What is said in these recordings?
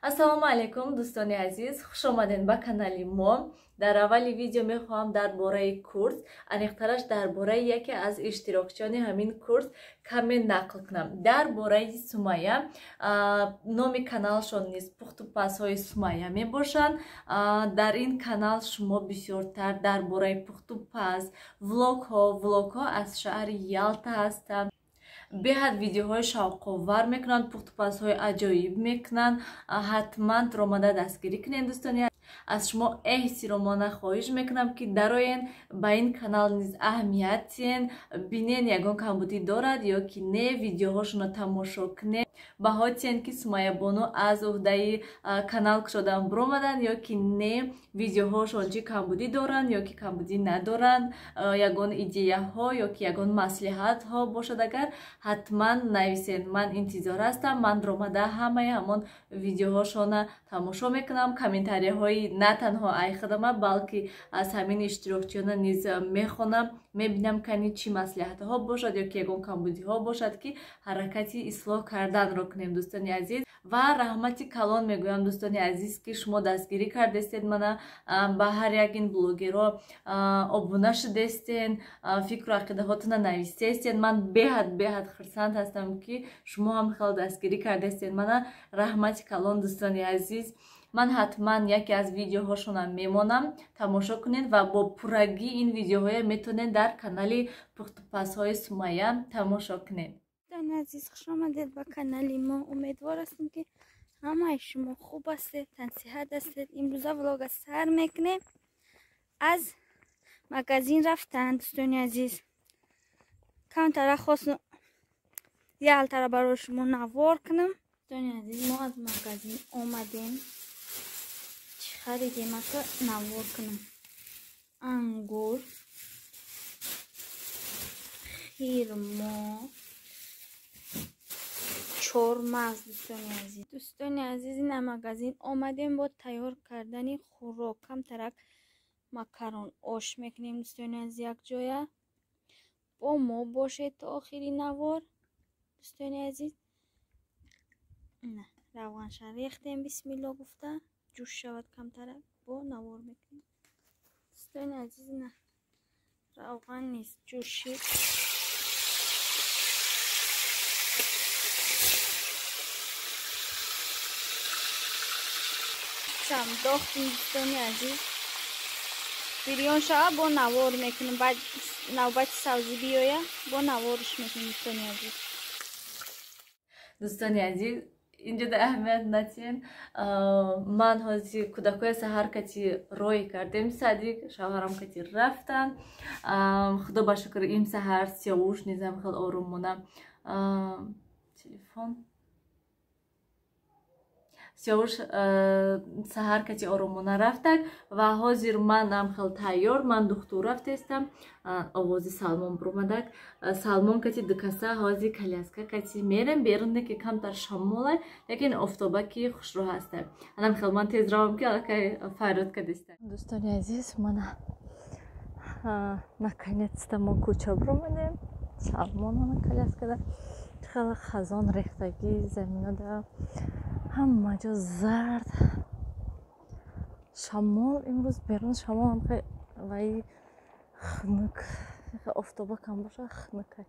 Ассалому алайкум, дӯстони азиз, хуш омадед ба канали мо. Дар аввали видео мехоҳам дар бораи курс, аниқтараш дар бораи яке аз иштирокчиёни ҳамин курс каме нақл кунам. Дар бораи Сумайя, номи каналшон низ пухтупазҳои Сумайя мебошанд. Дар ин канал шумо бисёртар дар бораи пухтупаз, влогҳо аз шаҳри Ялта ҳастанд. Беҳад видеоҳои шавқовар мекунанд, пухтупазҳои аҷоиб мекунанд. Ҳатман омада дастгирӣ кунед, дӯстони. Аз шумо эҳтиромона хоҳиш мекунам, ки дароен, ба ин канал низ аҳамият диҳен, бинен ягон камбудӣ дорад ё ки не, видеоҳошонро тамошо кунед, баҳо диҳен, ки Сумайябону аз уҳдаи канал кушодан биромаданд ё ки не, видеоҳошон чӣ камбудӣ доранд ё ки камбудӣ надоранд, ягон идеяҳо ё ки ягон маслиҳатҳо бошад, агар ҳатман нависед. Ман интизор ҳастам, ман ромада ҳамаи ҳамон видеоҳошона тамошо мекунам, комментарияҳои на танҳо ай худама, балки аз ҳамин иштирокчиёна низ мехонам, мебинам кани чӣ маслиҳатҳо бошад ё ки ягон камбудиҳо бошад, ки ҳаракати ислоҳ карданро кунем, дӯстони азиз. Ва раҳмати калон мегӯям, дӯстони азиз, ки шумо дастгирӣ кардестед мана, ба ҳар як ин блогерро обуна шудестен, фикру ақидаҳотона навистестен. Ман беҳад хурсанд ҳастам, ки шумо ҳам хеле дастгирӣ кардестен мана. Раҳмати калон, дӯстони азиз. Ман ҳатман яке аз видеоҳошонам мемонам, тамошо кунед ва бо пуррагӣ ин видеоҳоя метавонед дар канали пухтупазҳои Сумайя тамошо кунед. Дӯстони азиз, хуш омадед ба канали мо. Умедвор ҳастем, ки ҳамаи шумо хуб ҳастед, тансиҳат ҳастед. Имрӯза влога сар мекунем аз магазин рафтан, дӯстони азиз. Камтара хостам ялтара барои шумо навор кунам. Дӯстони азиз, мо аз магазин омадем. Чӣ харидем, ака навор кунам? Ангур, хирмо, чормағз, дӯстони азиз. Дӯстони азиз, ина магазин омадем бо тайёр кардани хӯрок. Камтарак макарон ош мекунем, дӯстони азиз, якҷоя. Бо мо бошед то охири навор, дӯстони азиз. На равғанша рехтем, бисмилло гуфта, ҷӯш шавад камтарак, бо навор мекунем. Дӯстони азиз, на равған низ ҷӯшид. Дохтем, дӯстони азиз. Бирён шава, бо навор мекунем. Баъд навбати сабзӣ биёя, бо наворш мекунем, дӯстони азиз. Дӯстони азиз, инҷо да аҳамият натиҳен. Ман ҳозир кӯдакҳоя саҳар кати рой кардем, садик шавҳарам кати рафтан. Худо ба шукр, им саҳар сиёвуш низам хел орумона. Телефон сиёвуш саҳар кати оромона рафтак ва ҳозир манам хел тайёр, ман духтур рафтестам. Овози Салмон буромадак. Салмон кати дукаса ҳозир коляска кати мерем берун, ки камтар шамолай, лекин офтоба ки хушрӯ ҳаста. Анам хел ман тез равам, ки аллакай фарёд кадеста. Дӯстони азиз, мана наконец-то мо кӯча буромадем. Салмон ана коляскада, хеле хазон рехтагӣ заминода, ҳама ҷо зард. Шамол имрӯз берун шамолам вай хунук, офтоба кам боша, хунукай.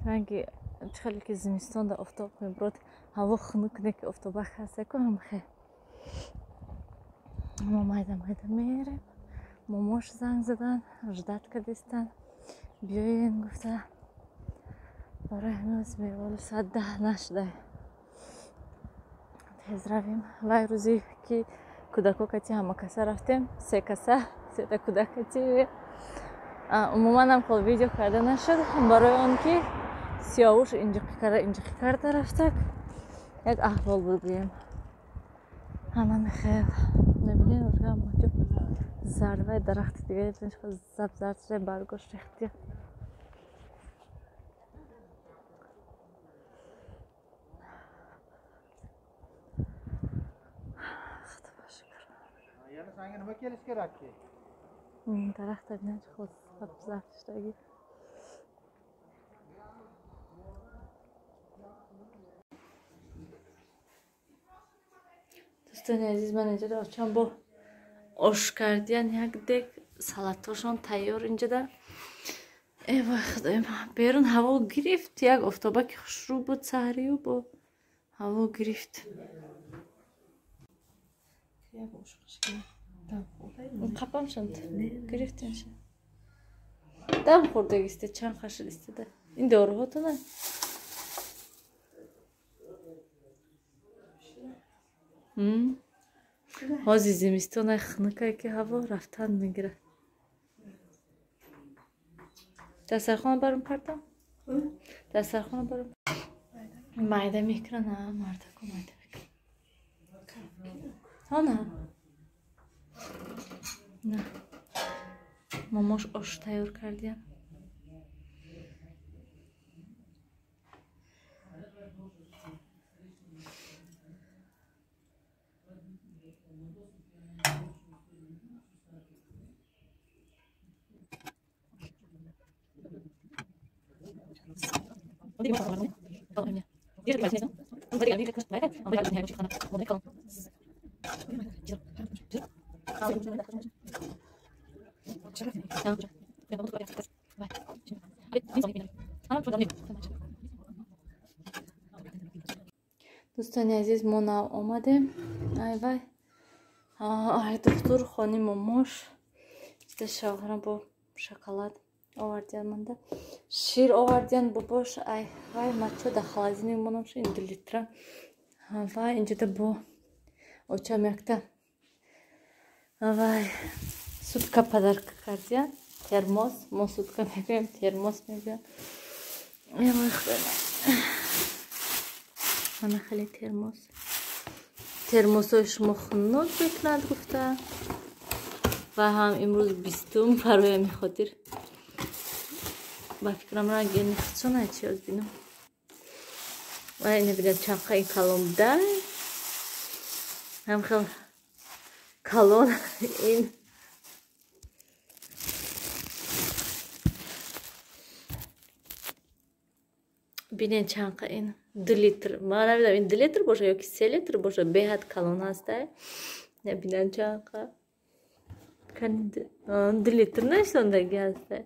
Ранги чӣ хеле ки зимистон да офтоб мебурод, ҳаво хунук не, ки офтоба ҳастаку ҳамхе. Мо майда майда мерем. Момош занг задан, ждать кардистан, биёен гуфта. Барои ҳамин меволи соат 10 нашуда, тез равем. Вай рӯзе ки кӯдако кати ҳама каса рафтем, се каса, сета кӯдак кати, умуманам хол видео карда нашуд, барои он ки сиёвуш инҷиқӣ карда рафтак, як аҳвол буд гӯем. Ҳама мехел мебинед, ҳама ҷо зард, вай дарахти дига забзард шуда, баргош рехти. Sanga nima kelish kerakki? Дарахта бинед, хел забзард шудагӣ. Дӯстони азиз, ман инҷода очам бо ош кардиян, як дег салатошон тайёр инҷода. Э вой худои ман, берун ҳаво гирифт, як офтобаки хушрӯ буд саҳарию бо ҳаво гирифт. Қапамшанд гирифтенша. Дам хӯрдагисте, чанд хашид истода. Ин доруҳотона? Ҳозир зимистонай, хунукае ки ҳаво рафтан мегирад. Дастархона баром кардам? Дастархона баром. Майда мекунад, а мардако майда мекунад. Ҳа, на. На. Мамош ош тайёр кардиям. Дӯстони азиз, мо нав омадем. Ай вай, ай духтур хони момош чита шавҳарам бо шоколад овардиян, манда шир овардиян бобош. Ай вай, мачо да холодильник монамша ин 2 литра. Вай инҷода бо очам якта вай сутка подарка кардиян, термос. Мо сутка мегӯем, термос мегӯям. Эй вой худои ман, мана хеле термос. Термосҳои шумо хунук мекунад гуфта. Ва ҳам имрӯз 20-ум, барои ҳамин хотир ба фикрам ранг худшона чи оз бинам. Ва ина бинам чанқа ин калон буда. Ҳам хел калон ин. Бинен чанқа ин 2 литр. Ман намедонам ин 2 литр боша ё ки 3 литр боша, беҳад калон ҳастай. Бинен чанқа. 2 литр нешондаги ҳастай.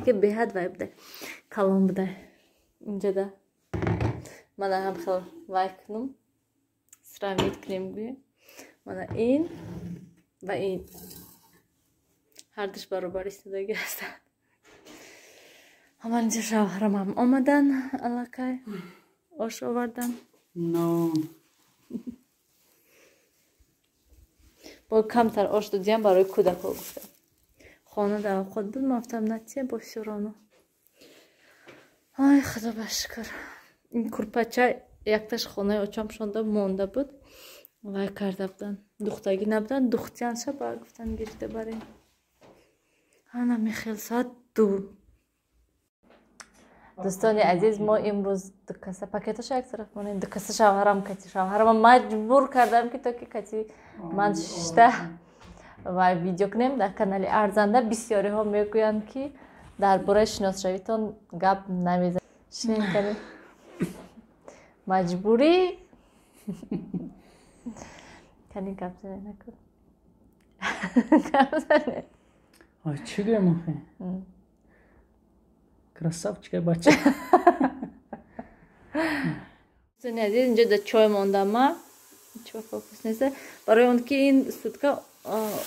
Ки беҳад вай буда, калон буда. Инҷода мана ҳам хел вай кунам, сравнить кунем гӯем. Мана ин ва ин ҳардуш баробар истодаги ҳастанд. Ҳаман инҷо шавҳарам ҳам омадан, аллакай ош овардан. Бо камтар ош додиям барои кӯдакҳо гуфтам. Хона дар овқот буд, ман гуфтам натия, бо всё равно. Ай худо ба шукр. Ин курпача якташ хонаи очам шонда монда буд. Вай карда будан. Духтагӣ набудан, духтиянша ба гуфтан гирифта барем. Ана михел соат 2. Дӯстони азиз, мо имрӯз ду каса пакеташа як тараф монем, ду каса шавҳарам кати шавҳарама маҷбур кардам ки то ки кати ман шишта ва видео кунем дар канали Арзанда. Бисёриҳо мегӯянд ки дар бораи шиносшавитон гап намезанед. Шинем кардем. Маҷбурӣ кани гап занед накун. Гап занед. Ой, чӣ гӯем охе? Красавчика бача. Дӯстони азиз, инҷо да чой мондама. Чо фокус нест. Барои он ки ин сутка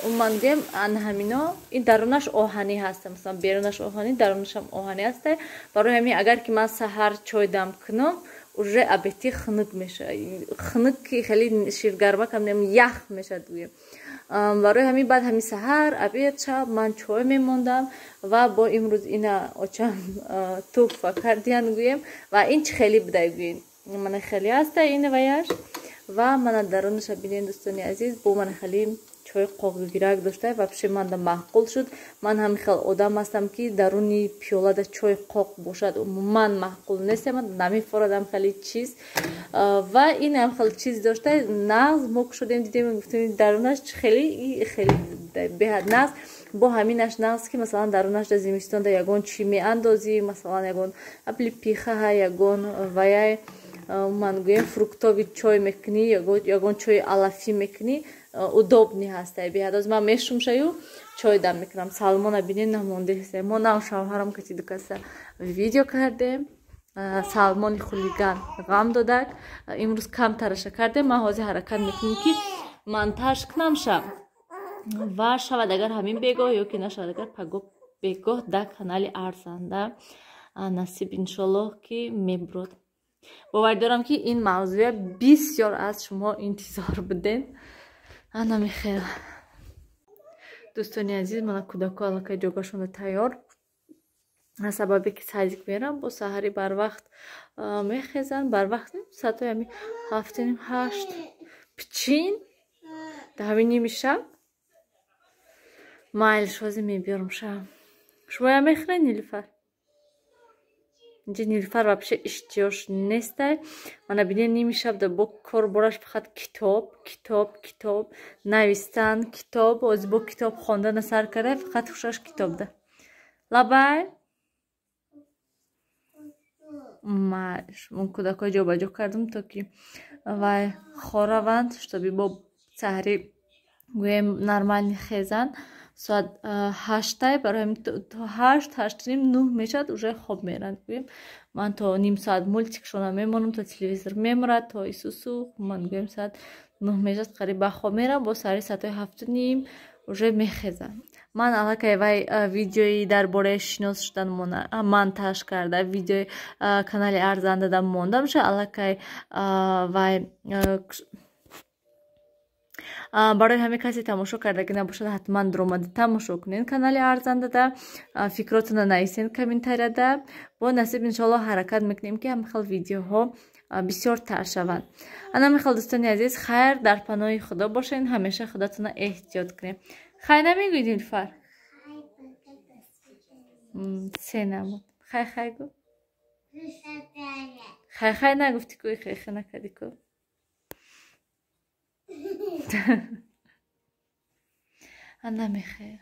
умуман гӯем ан ҳамино ин дарунаш оҳанӣ ҳаст, масалан берунаш оҳанӣ, дарунашам оҳанӣ ҳаст. Барои ҳамин агар ки ман саҳар чой дам кунам, уже абети хунук мешавад. Хунук ки хеле ширгармак ҳам ях мешавад гӯем. Барои ҳамин баъд ҳамин саҳар, обед, шаб ман чой мемондам ва бо имрӯз ина очам туҳфа кардиян гӯем. Ва ин чӣ хеле будай гӯем. Мана хеле ҳаста ин ваяш ва мана дарунаша бинен дӯстони азиз, бо мана хеле чой қоғгирак дошта ва пеши манда маъқул шуд. Ман ҳамин хел одам ҳастам ки даруни пиёлада чой қоқ бошад умуман маъқул нест, ман намефорадам хеле чиз. Ва ин ҳам хел чиз дошта нағз мо кушодем, дидем, гуфтем дарунаш хеле хеле беҳад нағз. Бо ҳаминаш нағз ки масалан дарунаш дар зимистонда ягон чӣ меандозӣ, масалан ягон аплипихаҳа, ягон ваяй Ман гӯем, фруктовый чой мекунӣ, ягон чои алафӣ мекунӣ, удобный ҳастай беҳад. Оз ман мешумшаю чой дам мекунам. Салмона бинед, намонде. Мо нав шавҳарам кати дукаса видео кардем. Салмони хулиган ғам додак. Имрӯз камтараша кардем. Ман ҳозир ҳаракат мекунем, ки монтаж кунам ша ва шавад агар ҳамин бегоҳ, ё ки нашавад агар пагоҳ бегоҳ дар канали Арзанда, насиб, иншоллоҳ, ки мебурод. Бовар дорам, ки ин мавзӯя бисёр аз шумо интизор будем. Ана михел, дӯстони азиз, мана кӯдако аллакай ҷогашонда тайёр. Аз сабабе ки садик мерам, бо саҳари барвақт мехезанд. Барвақт соатҳои ҳами 7:30, 8. Пичин дар ҳамин ними шаб. Майли, шози мебиёрам шаб. Шумоям мехӯред, Нилуфар? Инҷа Нилуфар вообще иштиёш нестай. Мана бинед, ними шаб да бо кор бораш фақат китоб, китоб, китоб навистан, китоб. Ози бо китоб хондана сар карда, фақат хушаш китобда. Лабай, ман кӯдакҳо ҷобаҷо кардам, то ки вай хораванд, чтобы бо саҳари гӯем нормальный хезанд. Соат 8-тай, барои то 8, 8:30, 9 мешавад, уже хоб меранд. Гӯем, ман то ним соат мультикшона мемонам, то телевизор мемурад, то исусу. Ман гӯем, соат 9 мешавад, қариб ба хоб мерам. Бо саҳари соатҳои 7:30 уже мехезам. Ман аллакай вай видеои дар бораи шинос шудан монтаж карда, видеои канали Арзандада мондам ша аллакай. Вай барои ҳамин касе тамошо кардагӣ набошад, ҳатман дуромада тамошо кунед канали Арзандада. Фикротона нависен комментарияда. Бо насиб, иншоалло, ҳаракат мекунем, ки ҳамин хел видеоҳо бисёртар шаванд. Ана михел, дӯстони азиз, хайр, дар паноҳи Худо бошед, ҳамеша худатона эҳтиёт кунед. Хай намегӯӣ, Нилуфар? Се намуд. Хай, хай гӯ. Хай, хай нагуфтӣ ку, хай, хай накардӣ ку. Ана мехел.